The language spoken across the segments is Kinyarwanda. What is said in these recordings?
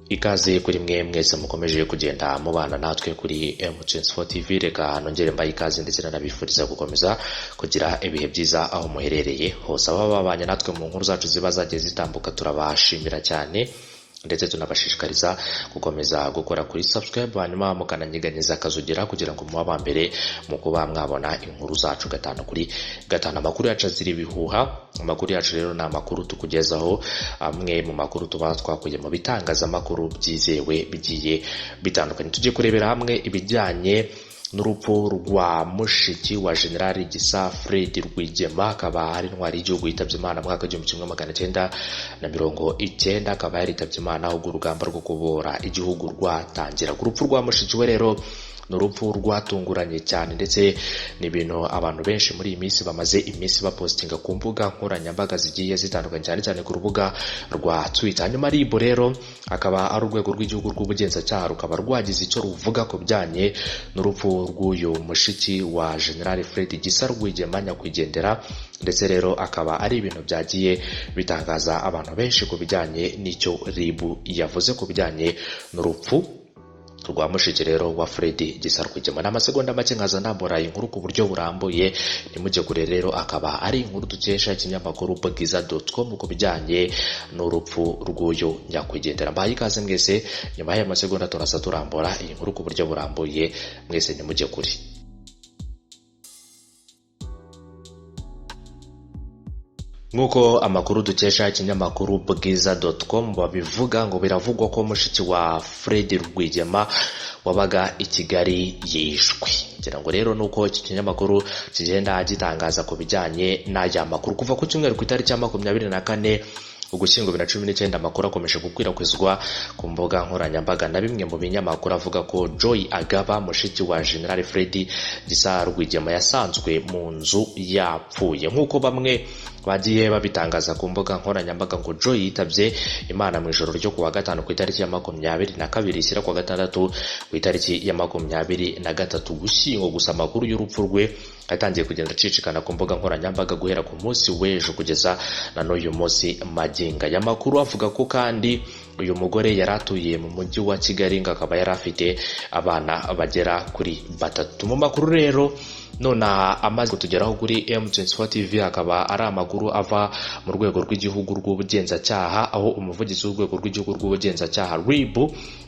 Ikaze kuri mwe mwese mukomeje kugenda mubana natwe kuri M24 TV. Reka nongere mbaye ikaze ndetse nanabifuriza gukomeza kugira ibihe byiza aho muherereye hose. Ababa babanye natwe mu nkuru zacu ziba zagiye zitambuka, turabashimira cyane, ndetse tunabashishikariza gukomeza gukora kuri subscribe, hanyuma mukananyeganyeza akazogera kugira ngo muba aba mbere mu kuba mwabona inkuru zacu gatanu kuri gatanu. Amakuru yacu azira ibihuha. Amakuru yacu rero ni amakuru tukugezaho, amwe mu makuru tuba twakuye mu bitangazamakuru byizewe bigiye bitandukanye. Tugiye kurebera hamwe ibijyanye n'urupfu rwa mushiki wa General Gisa Fred Rwigema, akaba ari intwari y'igihugu yitabye Imana mu mwaka w'1990, akaba yaritabye Imana ubwo urugamba rwo kubohora igihugu rwatangira. Urupfu rwa mushiki we rero ni urupfu rwatunguranye cyane, ndetse ni ibintu abantu benshi muri iyi minsi bamaze iminsi bapostinga ku mbuga nkoranyambaga zigiye zitandukanye, cyane cyane ku rubuga rwa Twitter. Hanyuma RIB rero akaba ari urwego rw'igihugu rw'ubugenzacyaha, rukaba rwagize icyo ruvuga ku bijyanye n'urupfu rw'uyu mushiki wa General Fred Gisa Rwigema nyakwigendera, ndetse rero akaba ari ibintu byagiye bitangaza abantu benshi ku bijyanye n'icyo RIB yavuze ku bijyanye n'urupfu rwa mushiki rero wa Fred Gisa Rwigema. Ni amasegonda make nkaza ndambura inkuru ku buryo burambuye, ntimujye kure. Rero akaba ari inkuru dukesha ikinyamakuru bwiza.com ku bijyanye n'urupfu rw'uyu nyakwigendera. Mbahaye ikaze mwese. Nyuma y'aya masegonda turaza turambura iyi nkuru ku buryo burambuye. Mwese ntimujye kure. Nk'uko amakuru dukesha ikinyamakuru bwiza.com babivuga, ngo biravugwa ko mushiki wa Fred Rwigema wabaga i Kigali yishwe. Ngira ngo rero nuko iki kinyamakuru kigenda gitangaza ku bijyanye n'aya makuru. Kuva ku cyumweru ku itariki ya 24 Ugushyingo 2019, amakuru akomeje gukwirakwizwa ku mbuga nkoranyambaga na bimwe mu binyamakuru avuga ko Joy Agaba, mushiki wa General Fred Gisa Rwigema, yasanzwe mu nzu yapfuye. Nk'uko bamwe bagiye babitangaza ku mbuga nkoranyambaga, ngo Joy yitabye Imana mu ijoro ryo kuwa gatanu ku itariki ya 22 ishyira kuwa gatandatu ku itariki ya 23 Gushyingo. Gusa amakuru y'urupfu rwe yatangiye kugenda acicikana ku mbuga nkoranyambaga guhera ku munsi w'ejo kugeza na n'uyu munsi magingo aya. Makuru avuga ko kandi uyu mugore yari atuye mu mujyi wa Kigali, ngo akaba yari afite abana bagera kuri batatu. Mu makuru rero nonaha amaze kutugeraho kuri M24 TV, akaba ari amakuru ava mu rwego rw'igihugu rw'ubugenzacyaha, aho umuvugizi w'urwego rw'igihugu rw'ubugenzacyaha RIB,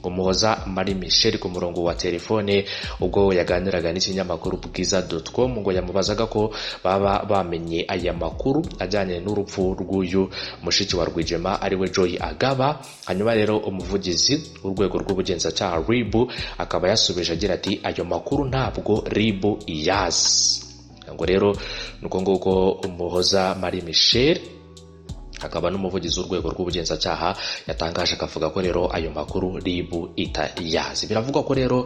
Umuhoza Marie Michel, ku murongo wa telefone ubwo yaganiraga n'ikinyamakuru bwiza.com, ngo yamubazaga ko baba bamenye aya makuru ajyanye n'urupfu rw'uyu mushiki wa Rwigema, ariwe Joy Agaba. Hanyuma rero umuvugizi w'urwego rw'ubugenzacyaha RIB akaba yasubije agira ati: "Ayo makuru ntabwo RIB iyazi." Ngo rero nuko nguko Umuhoza Marie Michel, akaba n'umuvugizi w'urwego rw'ubugenzacyaha, yatangaje, akavuga ko rero ayo makuru RIB itayazi. Biravugwa ko rero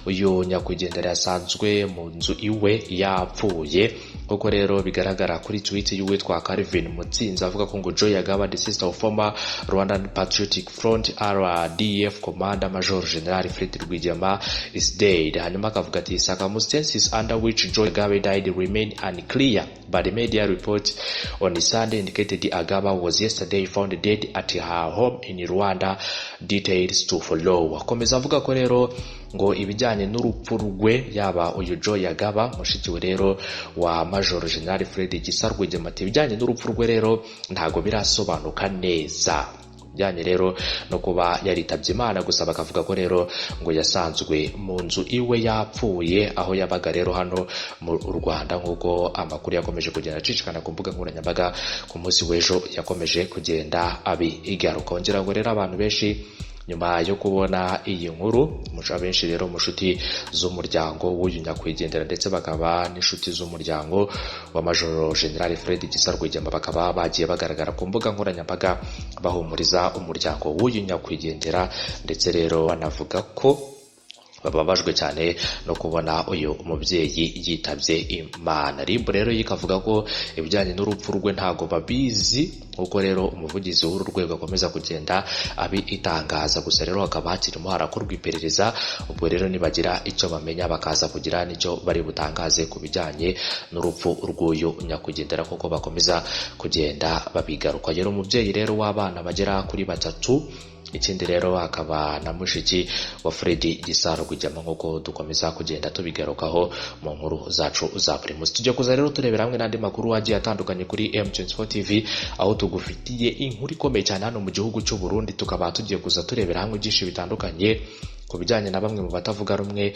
uyu nyakwigendera yasanzwe mu nzu iwe yapfuye, kuko rero bigaragara kuri tweet y'uwitwa Calvin Mutsinzi, avuga ko ngo "Joy Agaba, the sister of former Rwandan Patriotic Front RDF Commander Major General Fred Rwigema, is dead." Hanyuma akavuga ati: "Circumstances under which Joy Agaba died remain unclear, but the media report on Sunday indicated Agaba was yesterday found dead at her home in Rwanda. Details to follow." Akomeza avuga ko rero ngo ibijyanye n'urupfu rwe, yaba uyu Joy Agaba, mushiki we rero wa Major General Fred Gisa Rwigema, ati ibijyanye n'urupfu rwe rero ntago birasobanuka neza, bijyanye rero no kuba yaritabye Imana. Gusa bakavuga ko rero ngo yasanzwe mu nzu iwe yapfuye, aho yabaga rero hano mu Rwanda, nk'uko amakuru yakomeje kugenda acicikana ku mbuga nkoranyambaga ku munsi w'ejo yakomeje kugenda abigaruka. Ngira ngo rero abantu benshi nyuma yo kubona iyi nkuru, abenshi rero mu nshuti z'umuryango w'uyu nyakwigendera, ndetse bakaba n'inshuti z'umuryango wa Major General Fred Gisa Rwigema, bakaba bagiye bagaragara ku mbuga nkoranyambaga bahumuriza umuryango w'uyu nyakwigendera, ndetse rero banavuga ko bababajwe cyane no kubona uyu mubyeyi yitabye Imana. RIB rero ikavuga ko ibijyanye n'urupfu rwe ntago babizi, nk'uko rero umuvugizi w'uru rwego akomeza kugenda abitangaza. Gusa rero hakaba hakirimo harakorwa iperereza. Ubwo rero nibagira icyo bamenya, bakaza kugira n'icyo bari butangaze ku bijyanye n'urupfu rw'uyu nyakwigendera, kuko bakomeza kugenda babigaruka. Rero umubyeyi rero w'abana bagera kuri batatu. Ikindi rero hakaba na mushiki wa Fred Gisa Rwigema, nk'uko dukomeza kugenda tubigarukaho mu nkuru zacu za buri munsi. Tujya kuza rero turebera hamwe n'andi makuru agiye atandukanye kuri M24 TV, aho tugufitiye inkuru ikomeye cyane hano mu gihugu cy'u Burundi. Tukaba tugiye kuza turebera hamwe byinshi bitandukanye ku bijyanye na bamwe mu batavuga rumwe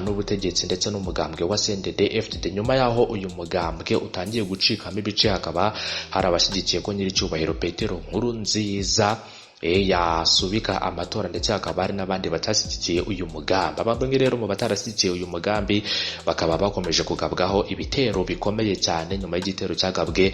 n'ubutegetsi ndetse n'umugambwe wa CNDD FDD, nyuma yaho uyu mugambwe utangiye gucikamo ibice, hakaba hari abashyigikiye ko nyiricyubahiro Petero Nkurunziza yasubika amatora, ndetse hakaba hari n'abandi batashyigikiye uyu mugambi. Bamwe rero mu batarashyigikiye uyu mugambi bakaba bakomeje kugabwaho ibitero bikomeye cyane, nyuma y'igitero cyagabwe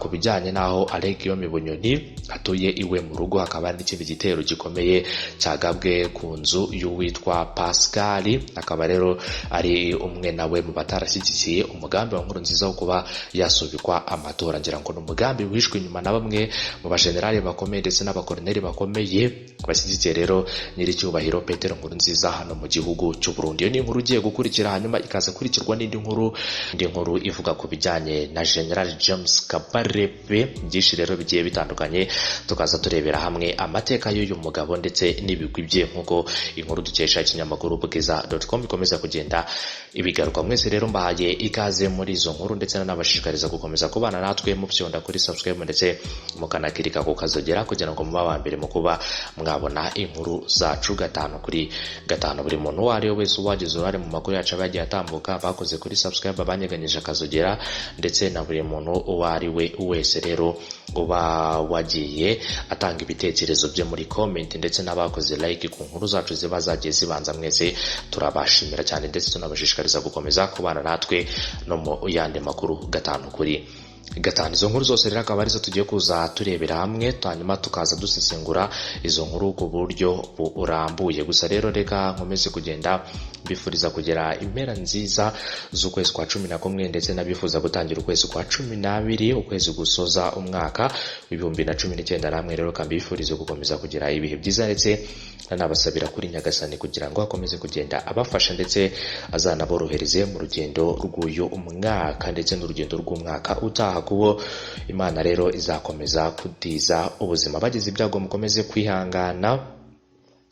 ku bijyanye n'aho Alain Guillaume Bunyoni atuye iwe mu rugo. Hakaba hari n'ikindi gitero gikomeye cyagabwe ku nzu y'uwitwa Pascal, akaba rero ari umwe nawe mu batarashyigikiye umugambi wa Nkurunziza wo kuba yasubikwa amatora. Ngira ngo ni umugambi wishwe inyuma na bamwe mu bajenerali bakomeye ndetse n'abakoroneri bakomeye bashyigikiye rero nyiricyubahiro Petero Nkurunziza hano mu gihugu cy'u Burundi. Iyo ni inkuru ugiye gukurikira, hanyuma ikaza kurikirwa n'indi nkuru, indi nkuru ivuga ku bijyanye na General James Kabarebe. Byinshi rero bigiye bitandukanye, tukaza turebera hamwe amateka y'uyu mugabo ndetse n'ibigwi bye, nk'uko inkuru dukesha ikinyamakuru bwiza.com ikomeza kugenda ibigaruka. Mwese rero mbahaye ikaze muri izo nkuru, ndetse nanabashishikariza gukomeza kubana natwe mupyonda kuri subscribe ndetse mukanakirika ku kazogera, kugira ngo mube aba mbere mu kuba mwabona inkuru zacu 5 kuri 5. Buri muntu uwo ari we wese wagize uruhare mu makuru yacu aba yagiye atambuka, bakoze kuri subscribe, abanyeganyije akazogera, ndetse na buri muntu uwo ari we wese rero uba wagiye atanga ibitekerezo bye muri comment, ndetse n'abakoze like ku nkuru zacu ziba zagiye zibanza, mwese turabashimira cyane, ndetse tunabashishikariza gukomeza kubana natwe no mu yandi makuru 5 kuri 5. Izo nkuru zose rero akaba arizo tugiye kuza turebera hamwe, hanyuma tukaza dusesengura izo nkuru ku buryo burambuye. Gusa rero reka nkomeze kugenda mbifuriza kugera impera nziza z'ukwezi kwa 11, ndetse n'abifuza gutangira ukwezi kwa 12, ukwezi gusoza umwaka w'2019. Namwe rero kambifurize gukomeza kugira ibihe byiza, ndetse nanabasabira kuri Nyagasani kugira ngo akomeze kugenda abafasha, ndetse azanaborohereze mu rugendo rw'uyu mwaka ndetse n'urugendo rw'umwaka utaha, kubo Imana rero izakomeza kutiza ubuzima. Bagize ibyago mukomeze kwihangana,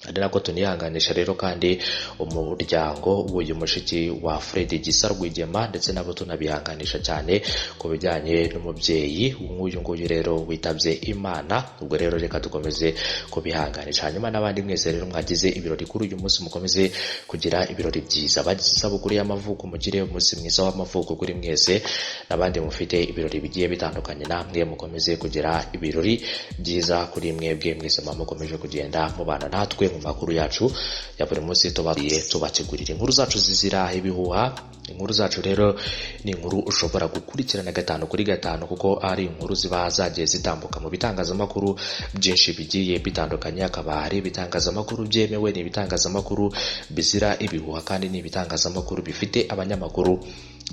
ari nako tunihanganisha rero kandi umuryango w'uyu mushiki wa Fred Gisa Rwigema, ndetse nabo tunabihanganisha cyane ku bijyanye n'umubyeyi nk'uyu nguyu rero witabye Imana. Ubwo rero reka dukomeze kubihanganisha, hanyuma n'abandi mwese rero mwagize ibirori kuri uyu munsi mukomeze kugira ibirori byiza. Bagize isabukuru y'amavuko mugire umunsi mwiza w'amavuko kuri mwese, n'abandi mufite ibirori bigiye bitandukanye namwe mukomeze kugira ibirori byiza kuri mwebwe mwese mukomeje kugenda mubana natwe mu makuru yacu ya buri munsi. Tubaye tubategurira inkuru zacu zizira ibihuha. Inkuru zacu rero ni inkuru ushobora gukurikirana 5 kuri 5, kuko ari inkuru ziba zagiye zitambuka mu bitangazamakuru byinshi bigiye bitandukanye. Akaba ari ibitangazamakuru byemewe, ni ibitangazamakuru bizira ibihuha, kandi ni ibitangazamakuru bifite abanyamakuru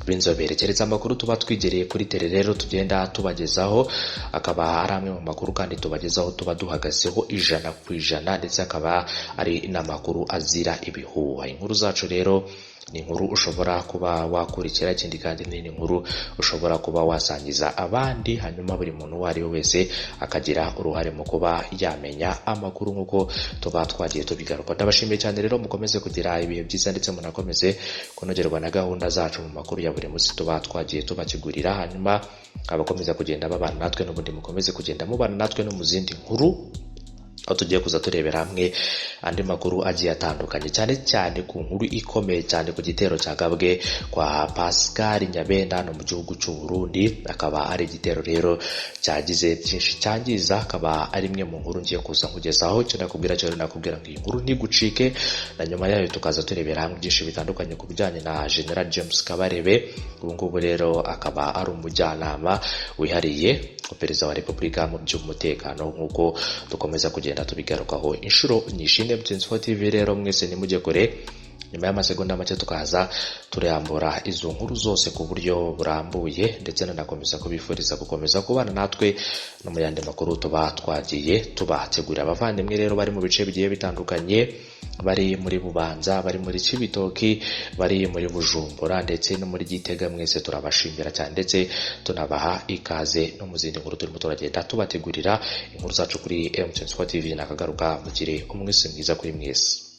b'inzobere. Keretse amakuru tuba twigereye kuri tele rero tugenda tubagezaho, akaba ari amwe mu makuru kandi tubagezaho tuba duhagazeho 100 ku 100, ndetse akaba ari n'amakuru azira ibihuha. Inkuru zacu rero ni inkuru ushobora kuba wakurikira, ikindi kandi ni inkuru ushobora kuba wasangiza abandi, hanyuma buri muntu uwo ari we wese akagira uruhare mu kuba yamenya amakuru nk'uko tuba twagiye tubigaruka. Ndabashimiye cyane rero, mukomeze kugira ibihe byiza, ndetse munakomeze kunogerwa na gahunda zacu mu makuru ya buri munsi tuba twagiye tubategurira. Hanyuma abakomeza kugenda babana natwe n'ubundi mukomeze kugenda mubana natwe no mu zindi nkuru, aho tugiye kuza turebera hamwe andi makuru agiye atandukanye, cyane cyane ku nkuru ikomeye cyane ku gitero cyagabwe kwa Pascal Nyabenda hano mu gihugu cy'u Burundi. Akaba ari igitero rero cyagize byinshi cyangiza, akaba ari imwe mu nkuru ngiye kuza nkugezaho. Icyo nakubwira cyo nakubwira ngo iyi nkuru ntigucike, na nyuma yayo tukaza turebera hamwe byinshi bitandukanye ku bijyanye na General James Kabarebe. Ubu ngubu rero akaba ari umujyanama wihariye Perezida wa Repubulika mu by'umutekano, nk'uko dukomeza kugenda tubigarukaho inshuro nyinshi. M24 TV rero mwese nimujye kure, Nyuma y'amasegonda make tukaza turayambura izo nkuru zose ku buryo burambuye, ndetse nanakomeza kubifuriza gukomeza kubana natwe no mu yandi makuru tuba twagiye tubategurira. Abavandimwe rero bari mu bice bigiye bitandukanye, bari muri Bubanza, bari muri Cibitoki, bari muri Bujumbura ndetse no muri Gitega, mwese turabashimira cyane ndetse tunabaha ikaze no mu zindi nkuru turimo turagenda tubategurira. Inkuru zacu kuri M24 TV nakagaruka. Mugire umunsi mwiza kuri mwese.